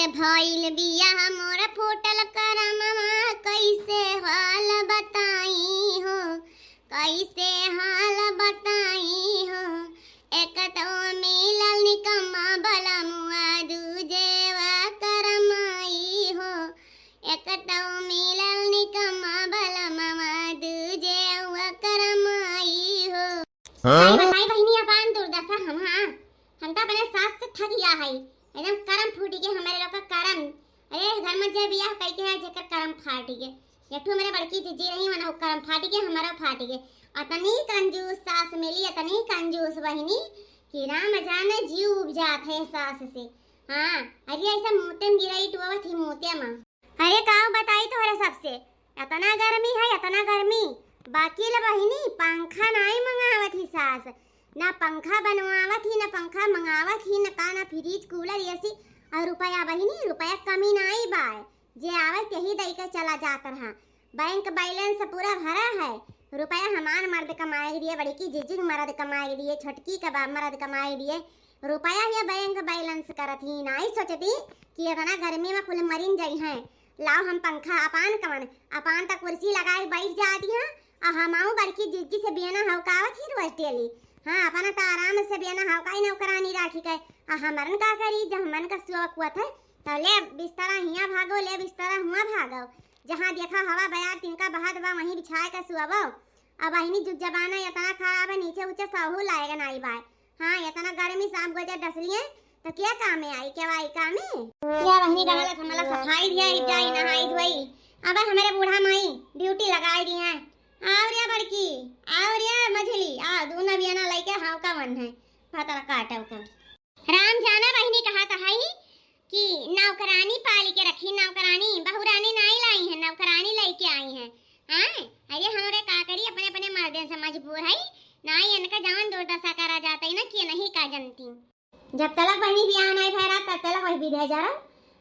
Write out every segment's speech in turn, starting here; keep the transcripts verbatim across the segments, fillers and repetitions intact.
भइल बियाह मोर फूटल करमवा, कइसे हाल बताई हो, कइसे हाल बताई हो। एक तो मिलल निकम्मा बलमुआ, दूजे वा करमाई हो। एक तो मिलल निकम्मा बलमवा, दूजे वा करमाई हो। हाँ? बताई बहिनी अपन दुर्दशा हम, हाँ। हम तो अपने सास से थक गया है, एकदम करम फूट गए हमारे लोग का करम। अरे घर में जे बियाह कई के है जेकर करम फाट गए। एक ठो मेरे बड़की जीजी रही, वना करम फाट गए, हमारा फाट गए। अतनी कंजूस सास मिली, अतनी कंजूस बहिनी कि राम जाने जीव उब जात है सास से। हाँ, अरे ऐसा मोते में गिराई टुआवत ही मोते में। अरे काऊ बताई तोहरे सबसे, इतना गर्मी है, इतना गर्मी। बाकी ले बहिनी पंखा नाई मंगावत ही सास, ना पंखा बनवावत ही, ना पंखा मंगावत ही, ना का, ना फ्रिज, कूलर, एसी। और रुपया बहिनी, रुपया कमी नाई बाय, जे आवे तेही दई के चला जात रहा। बैंक बैलेंस पूरा भरा है, रुपया हमार मर्द कमाए दिए, बड़की जीजी के मर्द कमाए दिए, छोटकी के बा-, मर्द कमाए दिए। रुपया ये बैंक बैलेंस करत ही, नाई सोचती कि इतना गर्मी में कुल मरिन जाई हैं। लाओ हम पंखा, अपान कवन, अपान त कुर्सी लगाए बैठ जाती हैं, आ हमाऊ बड़की जीजी से बियाना हवकावत ही रोज डेली। हाँ, अपना त आराम से बियाना हवकाई नौकरानी राखी के, आ हमरन का करी, जब हमन का सुअवक हुआ थे, तो ले बिस्तरा हियाँ भागो, ले बिस्तरा हुआँ भागो, जहाँ देखा हवा बयार तिनका बहत बा, वहीं बिछाए के सुअबो। अब बहिनी जुग जमाना इतना खराब है, नीचे ऊंचे सहू लायक नाई बाय। हाँ, इतना गर्मी सांप गोजर डस लिए, तो क्या काम में आई, क्या आई काम में? क्या बहिनी का वाला समला सफाई दिया, इब जाई नहाई धोई। अब हमारे बूढ़ा माई ड्यूटी लगाई दी है। आओ रे बड़की, आओ रे मझली, आ दोनों बियाना लेके हाव का मन है, पता काटव का। राम जाना बहिनी कहा तो है कि नौकरानी पाली के रखी, नौकरानी, बहुरानी नाई लाई है, नौकरानी लेके आई है। हाँ, अरे हमरे का करी, अपने अपने मर्दन से मजबूर है, नाई इनका जवन दुर्दशा करा जाता है ना कि नहीं का जनती। जब तलक बहिनी बियाह नाई भय रहा, तब तलक वही विधे जा रहा।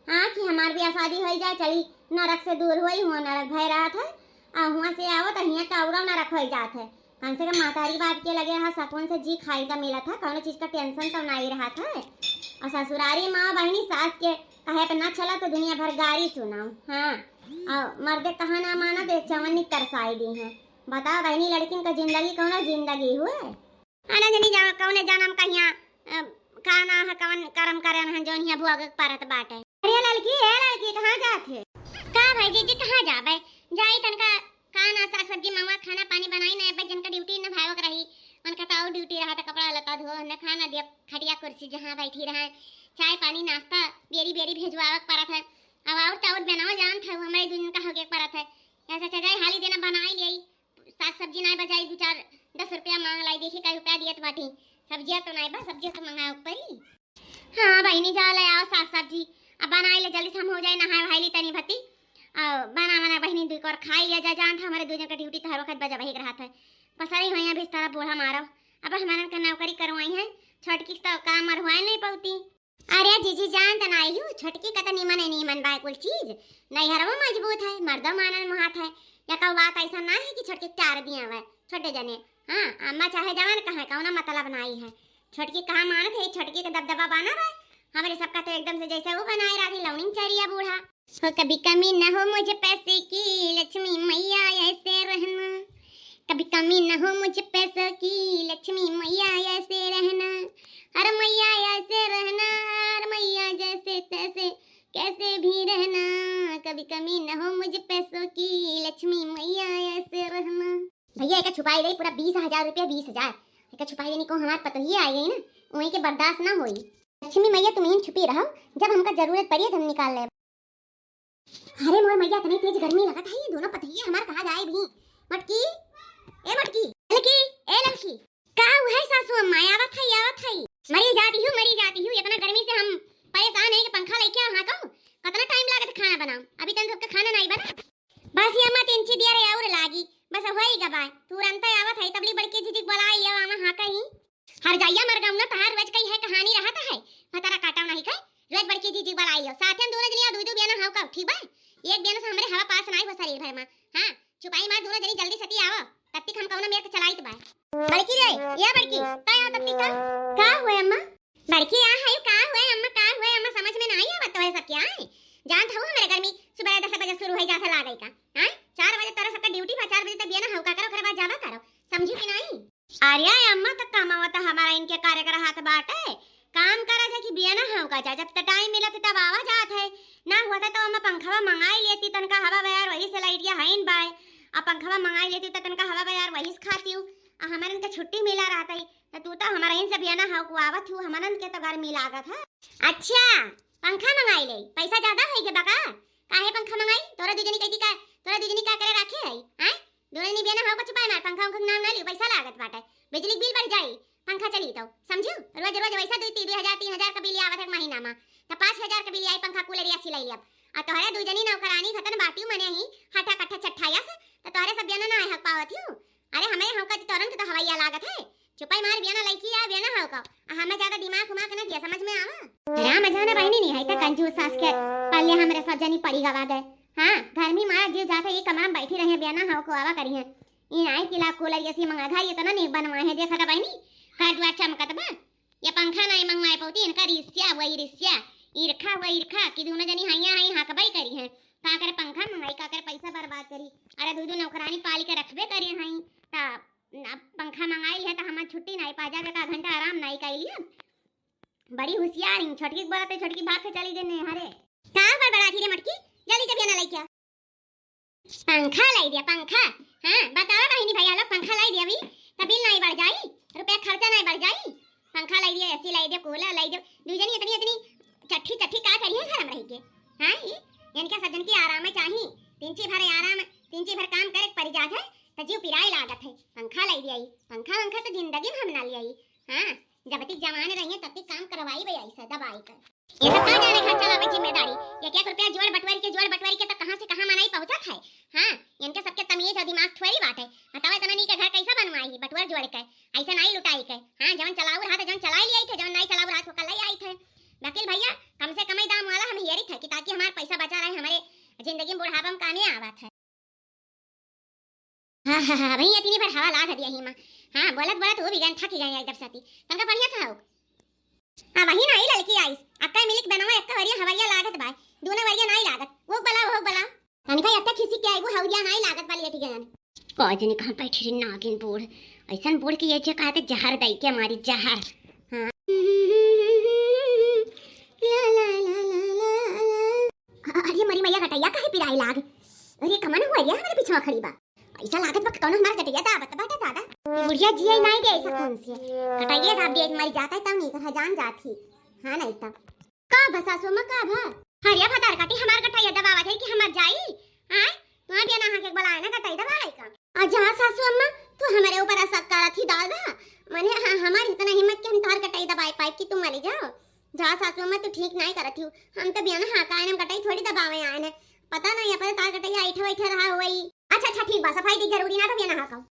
हाँ, कि हमार बियाह शादी होई जाए, चली नरक से दूर होई, हुआ नरक भय रहा था, आ हुआ से आवो तो हियाँ का औरो नरक होई जात है। कम से कम महतारी बाप के लगे रहा, सकून से जी खाई का मिला था, कौनो चीज का टेंशन तो नाई रहा था। और ससुरारी माँ बहिनी सास के कहे पे ना चला तो दुनिया भर गारी सुनाओ। हाँ, और मर्दे कहा ना माना तो चवन्नी तरसाई दी है। बताओ बहिनी, लड़किन का जिंदगी कौनो जिंदगी हुए? आना जनी जावा कौने जनम कहिया, अ, का ना है, कवन करम करन है, जौन हिया भोग परत बाटे। अरे ललकी, ए ललकी, कहाँ जात है? का भाई जीजी, कहाँ जाबे? जाई तनका का ना साग सब्जी मंगवा, खाना पानी बनाई ना, अबे जनका ड्यूटी न भावक रही, उनका तो और ड्यूटी रहा था, कपड़ा लता धो, न खाना दिया, खटिया कुर्सी जहाँ बैठी रहा, चाय पानी नाश्ता बेरी बेरी भेजवावक परत है। अब और चाउर बनाओ जान था, हमारे दू दिन का होके परत है। ऐसा चजाई हाली देना बनाई ले, साग सब्जी नाई बचाई, दू चार दस रुपया मांग लाई, देखी कई रुपया दियत बाटी, सब्जिया तो नाई बा, सब्जिया तो मंगाए ऊपर ही। हाँ बहिनी, जा ले आओ साग सब्जी, अब बनाई ले जल्दी से हम हो जाए, नहाए वहाए ली तनी भती, और बना बना बहिनी दुई कोर खाई लिया जा, जान था हमारे दू जन का ड्यूटी तो हर वक्त बजा वही रहा था, पसरी हुई है बिस्तारा बूढ़ा मारो, अब हमारे का नौकरी करवाई है, छोटकी तो काम मरवाए नहीं पाती। अरे जीजी जान त नाई हूँ, छोटकी का त नीमन है, नीमन बाय कुल चीज। नैहरवा मजबूत है, मर्दो मानन मुहात है। या कहू बात ऐसा ना है कि छोटकी टार दिया हुआ है, छोटे जने। हाँ, अम्मा चाहे जवान कहे, कौनो मतलब नाई है। छोटकी कहाँ मानत है, छोटकी का दबदबा बना बा। हमरे सबका तो एकदम से जैसे वो बनाए रहा थी, लौनिंग चरिया बूढ़ा। हो कभी कमी न हो मुझे पैसे की, लक्ष्मी मैया ऐसे रहना। कभी कमी न हो मुझे पैसों की, लक्ष्मी मैया ऐसे रहना। हर मैया ऐसे रहना, हर मैया जैसे तैसे, कैसे भी रहना। कभी कमी न हो मुझे पैसों की, लक्ष्मी मैया ऐसे रहना। भैया, एका छुपाई दे पूरा बीस हजार रुपया, बीस हजार। एका छुपाई देनी को हमार पतोहिया आई गई ना, वहीं के बर्दाश्त ना होई। लक्ष्मी मैया, तुम ही छुपी रहो, जब हमका जरूरत पड़ी है, तो हम निकाल ले। अरे मोर मैया, इतनी तेज गर्मी लगत है, ये दोनों पतोहिया हमार कहाँ जाए भी? मटकी, ए मटकी, ललकी, ए ललकी, का हुआ है सासू अम्मा? आवत है, आवत है। मरी जाती हूँ, मरी जाती हूँ, इतना गर्मी से हम परेशान हैं कि पंखा लेके आओ, हाँ कहूँ? कितना टाइम लागत खाना बनाओ, अभी तन सबका खाना नहीं बना। बस ये अम्मा, तीन ची दिया रे और लागी, बस होई गबाय, तुरंत आवत है, तबली बड़की जीजी के बुलाई लिया, आवा हाँ कहीं। हर जाइया मर गऊ ना, तहार रोज कई है कहानी रहत है, भतरा काटव नहीं कहे, रोज बड़की जीजी के बुलाई लिया, साथे हम दोनों जनिया दुई दुई बियाना हव का, ठीक बा? एक बियाना से हमरे हवा पास नहीं हो शरीर भर में। हाँ, छुपाई मार दोनों जनी जल्दी सती आवा, तब तक हम कौनो मेर के चलाइत बा। बड़की रे, या बड़की, तय आओ तब तक का? का हुए अम्मा? बड़की, आ हई, का हुए अम्मा, का हुए अम्मा, समझ में नाहीं आवत तोहरे सबके, आय? जानत हऊ हमरे घर में सुबह दस बजे शुरू होइ जात है लागई का, आय? चार बजे तोहरे सबका ड्यूटी बा, चार बजे तक बियना हऊ का करो, ओकरे बाद जावा करो, समझी कि नाहीं? अरे अम्मा, त कमावा त हमारा इनके करे कर हाथ बाटे, काम करा जा कि बियना हऊ का जा, जब त टाइम मिलत तब आवा जात है, ना हुआ त अम्मा पंखवा मंगाई लेती, तनका हवा बयार वही से लाइटिया हईन बाय, आ पंखवा मंगाई लेती त तनका हवा बयार वही से खाती हूँ, आ हमारे इनके छुट्टी मिला रहत है, त तू त हमारा इन से बियना हऊ को आवत हू, हमनन के त गर्मी लागत है। अच्छा, पंखा मंगाई ले, पैसा ज्यादा होई गे बका? काहे पंखा मंगाई? तोरा दू जनी कैदी का, तोरा दू जनी का करे राखे है, हैं? दोनों जनी बियना हऊ को चुपाई मार, पंखा उंखा के नाम ना लियो, पैसा लागत बाटे, बिजली के बिल बढ़ जाई, पंखा चली तो, समझू? रोज रोज वैसा दू, ती-, दू हजार, तीन हजार का बिल आवत है महीना में, त पाँच हजार का बिल आई, पंखा कूलर एसी लाई लियब। आ तोहरे दू जनी नौकरानी खतन बाटियो मने ही, हठा कठा चट्ठाया से, त तोहरे सब बियना ना हक पावत हूँ। अरे हमें हऊ का तोरन के तो हवैया लागत है। चुपाई मार बियना लइकी आ बियना हऊ का। आ हमें ज्यादा दिमाग उमाग न दिया, समझ में आवा? राम जाना बहिनी नहीं है त कंजूस सास के पल्ले हमरे सब जनी पड़ी गवा गए। हाँ, गर्मी मारा जीव जाता ये कमरा में बैठी रहे बियना हऊ को आवा करी है। ई नाई किला कूलर एसी मंगा घर इतना नहीं बनवा है, देखा था बहिनी, घर द्वार चमकत बा। ये पंखा नाई मंगवाए पौती, इनका रिसिया वही रिसिया, ईरखा वही ईरखा कि दोनों जनी हइया हई हकबई करी है। का करे पंखा मंगाई, का करे पैसा बर्बाद करी। अरे दू दू नौकरानी पाली के रखबे करे हई, त अब पंखा मंगाई है त हमार छुट्टी नाई पा जावे, का घंटा आराम नाई कई लिया। बड़ी होशियार ही, छोटकी के बोलत है, छोटकी भाग के चली गई नैहरे। का बड़बड़ात ही रे मटकी, जल्दी जब ना लइके आ। पंखा लाई दिया, पंखा। हाँ, बतावा बहिनी भैया लोग, पंखा लाई दिया अभी, त बिल नाई बढ़ जाई, रुपया खर्चा नाई बढ़ जाई। पंखा लाई दिया, एसी लाई दिया, कूलर लाई दिया, दू जनी इतनी इतनी चट्ठी चट्ठी का करी है घर में रह के? हाँ, ई इनके सब जन के आराम चाही, तिंची भर आराम, तिंची भर काम करे के पड़ी जात है, त जीव पिराए लागत है। पंखा लाई दिया ई, पंखा वंखा त जिंदगी में हम ना लिया ई। हाँ, जब तक जवान रहिए तब तक काम करवाई बे ऐसे दबाई कर। ये सब का जाने घर चलावे जिम्मेदारी। एक एक रुपया जोड़ बटोर के, जोड़ बटोर के तो कहाँ से कहाँ मनई पहुँचत है। हाँ, इनके सबके तमीज और दिमाग थोड़ी बाटे। बताओ इतना नीक घर कैसे बनवाई बटोर जोड़ के, ऐसे नाई लुटाई के। हाँ, जवन चलाऊ रहा था, जवन चलाई लिया थे, जवन नाई चलाऊ रहा था, कल आई थे। वकील भैया, कम से कम ही दाम वाला हम हेरी थे कि ताकि हमार पैसा बचा रहे, हमारे जिंदगी में बुढ़ापा में कामे आवत है। हाँ, हाँ, हाँ, भैया, इतनी भर हवा लाग दिया ही माँ। हाँ, बोलत, बोलत वो भी गए, थक गए एकदम साथी। तनका बढ़िया था हो। हाँ, वही ना, ई लड़की आइस। अक्का मिलिक बनवा, अक्का वरिया हवरिया लागत बा। दूना वरिया नाई लागत। वो बला, वो बला। तनका अक्का खिसी के आई, वो हवरिया नाई लागत बा, लेट गए। का जनी कहाँ बैठी रही नागिन बूढ़। ऐसन बूढ़ की ये जे कहते जहर दई के मारी, जहर। हाँ। ला, ला, ला, ला, ला, ला। अरे मरी मैया, गटैया काहे पिराए लाग? अरे कमन हुआ ये हमारे पीछे खड़ी बा। ऐसा लागत बा कौनो हमार गटैया दाबत बाटे दादा। बुढ़िया जिए नाई दे ऐसा कौन से? गटैया दाब दे, मर जाता है तब नहीं कहा जान जात ही। हाँ नहीं तब। का भा सासू अम्मा, का भा? हरिया भतार काटी हमार गटैया दबावत है कि हमार जाई? हाँ? तुम्हार बियना हाँ के बुलाए ना गटैया दबाए का? आ जा सासू अम्मा, तू हमारे ऊपर असक करत ही दादा। मने हाँ, हमार इतना हिम्मत कि हम तोहर गटैया दबाए पाए कि तू मरी जाओ। जा सासू अम्मा, तू ठीक नाई करत हू। हम तो बियना हाँ का आए ना, गटई थोड़ी दबावे आए ना। पता नहीं, अपने तार गटई ऐठे वैठे रहा होई। अच्छा, अच्छा, ठीक बा, सफाई दी जरूरी ना तो बियना हाँ का।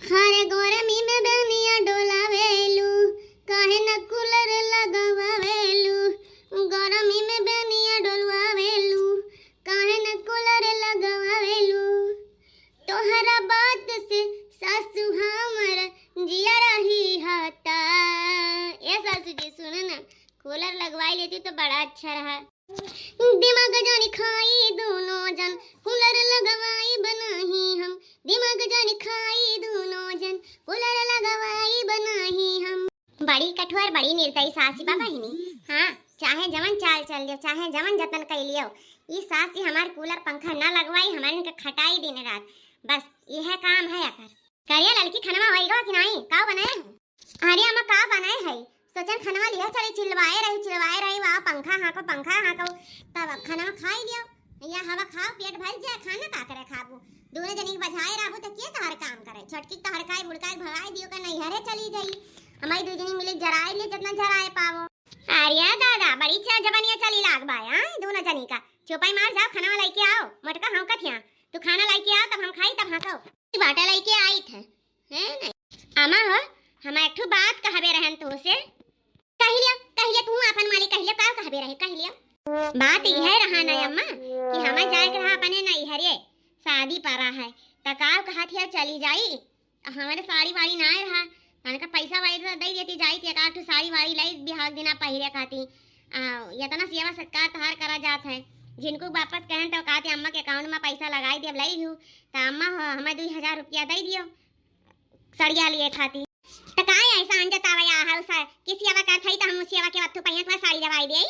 हर गरमी में बेनिया डोलावेलू, काहे न कूलर लगवावेलू? गरमी में बेनिया डोलवावेलू, काहे न कूलर लगवावेलू? तोहरा बात से सासू हमर जिया रही हता। ए सासू जी, सुन ना, कूलर लगवाई लेती तो बड़ा अच्छा रहा। दिमाग जानी खाई दोनों जन, कूलर लगवाई बनाही हम। दिमाग जानी खाई दोनों जन, कूलर लगवाई बनाही हम। बड़ी कठोर, बड़ी निर्दयी सास बा बहिनी। हाँ, चाहे जवन चाल चल लियो, चाहे जवन जतन कई लियो, ई सास जी हमार कूलर पंखा ना लगवाई, हमारे इनके खटाई दिन रात। बस यह काम है अकर। करिया ललकी, खनवा होई गो कि नाई? का बनाए हो? अरे अम्मा, का बनाए है? सोचन खनवा लिया चली, चिल्लाए रही, चिल्लाए रही, वाह पंखा हाँको, पंखा हाँको। तब अब खनवा खाई लियो। या हवा खाओ, पेट भर जाए, खाना का करे खाबू? दोनों जनी के बझाए रहबू तो के तोहर काम करे? छोटकी के तोहर खाए, बुड़का के भगाए दियो, का नैहरे चली गई। हमारी दू जनी मिली जराए लिए जितना जराए पावो। अरे दादा, बड़ी चा-, जबनिया चली लाग बाय, हाँ, दोनों जनी का। चुपाई मार जाओ, खनवा लेके आओ, मोटका हाँकत यहाँ। तू खाना लेके आओ, तब हम खाई, तब हाँको। बाटा लेके आई थे। हैं नहीं? अम्मा हो, हम एक ठो बात कहबे रहन तोसे। कह लिया, कह लिया, तू आपन मालिक कह लिया, का कहबे रहे, कह लिया। बात यह रहा ना अम्मा कि हमें जाए के रहा अपने नैहरे, शादी पड़ा है, त का कहा थी चली जाई, हमारे साड़ी वाड़ी ना रहा, उनका पैसा वाई तो दे देती, जाई थी एक आध ठो साड़ी वाड़ी लाई बिहाव दिना पहिरे खाती। आ, इतना सेवा सत्कार तहार करा जात है, जिनको वापस कहन तो कहते अम्मा के अकाउंट में पैसा लगाई दियो, लाई हूँ, तो अम्मा हो, हमें दुई हजार रुपया दे दियो सड़िया लिए खाती। तो काहे ऐसा अंजत आवे आ है उसा, किसी सेवा करत है तो हम उस सेवा के वत्थु पहिया तुम्हारे साड़ी दवाई दे।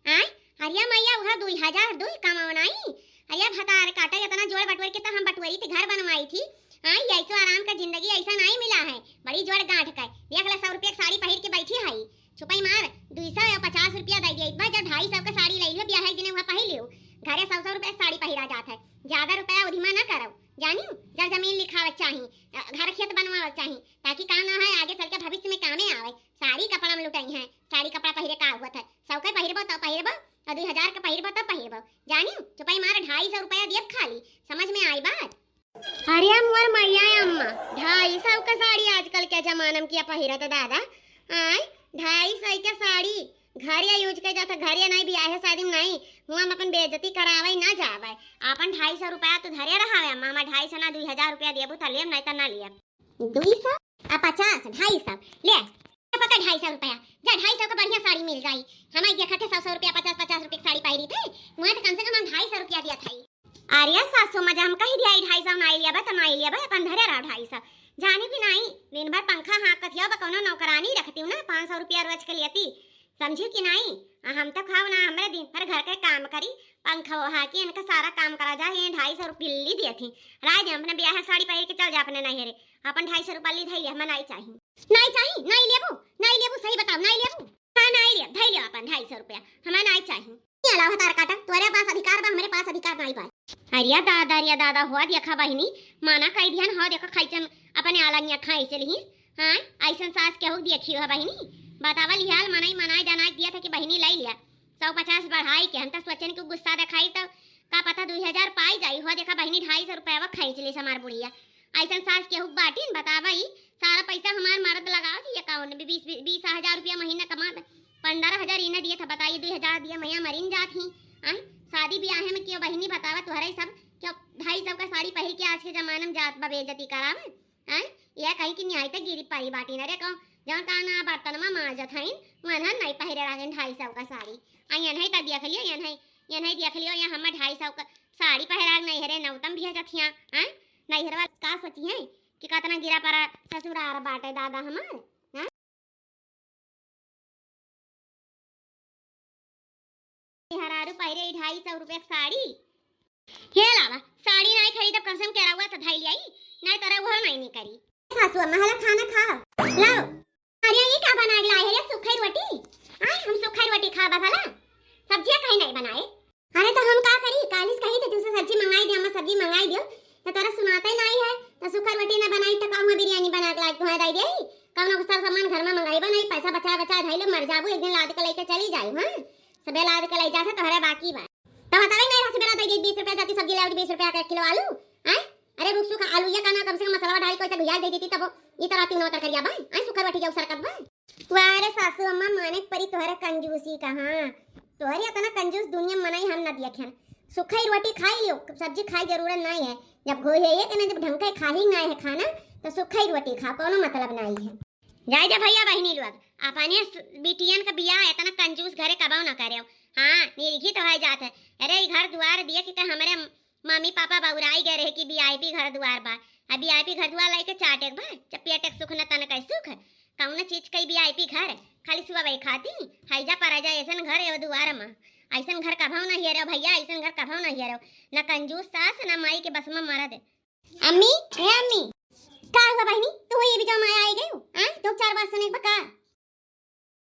आय, अरे मैया, वह दुई हजार दुई कमाओ नाई। अरे भतार काटा, इतना जोड़ बटोर के तो हम बटोरी थी, घर बनवाई थी। हाँ, ये ऐसो आराम का जिंदगी ऐसा नहीं मिला है, बड़ी जोड़ गांठ का। देख ले, सौ रुपया की साड़ी पहिर के बैठी है, छुपाई मार, दुई सौ या पचास रुपया दे दिया, इतना जब ढाई सौ का साड़ी ले लियो, ब्याह के दिने वहाँ पहिर लियो, घरे सौ सौ रुपया की साड़ी पहिरा जात है, ज्यादा रुपया उधिमा ना करो, जानी, जर जमीन लिखावे चाही, अ, घर खेत बनवावे चाही, ताकि काम ना है, आगे चल के भविष्य में कामे आवे। साड़ी कपड़ा में लुटाई है, साड़ी कपड़ा पहिरे का हुआ था, सौ के पहिरबो तो पहिरबो, और दुई हजार के पहिरबो तो पहिरबो, जानी, छुपाई मार, ढाई सौ रुपया दियब खाली, समझ में आई बात? अरे मोर मैया अम्मा, ढाई सौ का साड़ी आजकल के जमाना में किया पहिरत दादा? आय, ढाई सौ के साड़ी घरे यूज कर जाता, घरे नहीं, बियाहे शादी में नहीं, हुआ हम अपन बेइज्जती करावे ना जावे। अपन ढाई सौ रुपया तो धरे रहावे अम्मा, हमार ढाई सौ ना, दुई हजार रुपया देबू तो लेब, नहीं तो ना लेब। दुई सौ आ पचास, ढाई सौ ले। पकड़ ढाई सौ रुपया, जा ढाई सौ का बढ़िया साड़ी मिल जाई। हमारी देखा थे सौ सौ रुपया, पचास पचास रुपया की साड़ी पहिरी थे, वहाँ तो कम से कम हम ढाई सौ रुपया दिया था। अरे सासू माँ, हम कही दिया, "ई ढाई सौ नाई लिया बा, तो नाई लिया बा, अपन धरे रहा ढाई सौ।" जानी भी नाई, दिन भर पंखा हाँकत हिया बा, कौनो नौकरानी रखती हूँ ना, पाँच सौ रुपया रोज के लेती, समझी कि नाई? आ हम तो खाओ ना, हमरे दिन भर घर के काम करी, पंखा ओहा के इनका सारा काम करा जाए, ये ढाई सौ रुपया ली दिया थी। राय दे, अपने ब्याह साड़ी पहिर के चल जा अपने नैहरे, अपन ढाई सौ रुपया ली धैले, हमें नाई चाही। नाई चाही, नाई लेबू, नाई लेबू, सही बताओ, नाई लेबू। हाँ, नाई लेब, धैले अपन ढाई सौ रुपया, हमें नाई चाही। ये अलावा तार काटा, तोरे पास अधिकार बा, हमरे पास अधिकार नाई बा। अरे दादा, अरे दादा, हो देखा बहिनी, माना कई दिहन, हो देखा खैचन अपने आलंगिया खाई चली। हाँ, ऐसन सास केहू देखी हो बहिनी? बतावा, लिहाल मनाई, मनाई जनाई दिया था कि बहिनी लाई लिया, सौ पचास बढ़ाई के, हम तो सोचन कि गुस्सा दिखाई तो का पता दुई हजार पाई जाई, हो देखा बहिनी ढाई सौ रुपया खींच ली हमार बुढ़िया। ऐसन सास केहू बाटिन? बतावा, ई सारा पैसा हमार मर्द लगावत ही अकाउंट में, बीस, बीस हजार रुपया महीना कमात, पन्द्रह हजार इन्हें दिए था, बताइए, दुई हजार दिए, मैया मरिन जात ही। आय, शादी ब्याह में क्यों बहिनी बतावा, तुहरे सब क्यों ढाई सौ का साड़ी पहिर के आज के जमाना में जात बा बेइज्जती करावे? आय, यह कहीं कि निहाई तक गिरी पारी बाटी न रे, कहूँ जौन का ना बर्तन में माजत हईन, वनहन नहीं पहिरे रहन ढाई सौ का साड़ी। आ यनही तक देख लियो, यनही, यनही देख लियो, या हम ढाई सौ का साड़ी पहिरा नहीं हरे, नौतम भी है जथिया, आय, नैहरवा का सोची है कि कतना गिरा परा ससुरार बाटे दादा हमार, हाँ? मेहरारू पहिरे ई ढाई सौ रुपया के साड़ी। हे लावा, साड़ी नाई खरीदब, कम से कम केरउआ तो धई लियाई, नाई तो रउआ नाई निकरी। सासू अम्मा, हला खाना खाओ। लाओ। अरे, ये का बना के लाए है रे, सूखी रोटी? आय, हम सूखी रोटी खाबा भला? सब्जियां कहीं नहीं बनाए। अरे तो हम का करी, कालिस कही थे तुमसे सब्जी मंगाई दियो, अम्मा सब्जी मंगाई दियो, तो तोरा सुनाता ही नहीं है, तो सूखा रोटी ना बनाई तो कहूँ बिरयानी बना के लाए तुम्हारे दाई दे, कौनो को सब सामान घर में मंगाई बनाई, पैसा बचा बचा धाई लो, मर जाबू, एक दिन लाद के लेके चली जाई, हाँ, सबे लाद के ले जाते तोहरे बाकी बा। तो बतावे नहीं रहा, सबेरा दे दी बीस रुपया जाती सब्जी ले आओ, बीस रुपया का एक किलो आलू, हैं? अरे रुक सुख आलू ये का ना, कम से कम मसाला डाल के ऐसे भुजा दे देती, तब वो ये तरह तीनों तरकारिया बा, हैं, सूखा रोटी जाऊ सरकत बा। वाह रे सासू अम्मा, माने के परी तोहरे कंजूसी का। हाँ, तोहरे इतना कंजूस दुनिया में मनई हम न देखेन। सुखई रोटी खाई लियो, सब्जी खाई जरूरत नहीं है। जब घोहे ये के ना, जब ढंग के खाही नहीं है खाना, तो सुखई रोटी खाओ, कोनो मतलब नहीं है। जाए जा भैया बहिनी लोग, अपने स-, बिटियन का बियाह इतना कंजूस घरे कबाऊ न करे। हाँ, निरीखी तो है जात है। अरे, ई घर दुआर दिए कि ते हमरे मम्मी पापा बउराई गए रहे कि वीआईपी घर दुआर बा। अब वीआईपी घर दुआर लाइके चाटे के बा, जब पेटे के सुख न तन के सुख। कौन चीज कई वीआईपी घर, खाली सुबह वही खाती, हाई जा परा जा ऐसन घर एव दुआर में। ऐसन घर कभाव ना हेरो भैया, ऐसन घर कभाव ना हेरो। न कंजूस सास, न माई के बस में मरद। अम्मी, ए अम्मी, का हुआ बहिनी? तू ये भी जो माया आई गई हो? हाँ? तो चार बात सुने के बा का?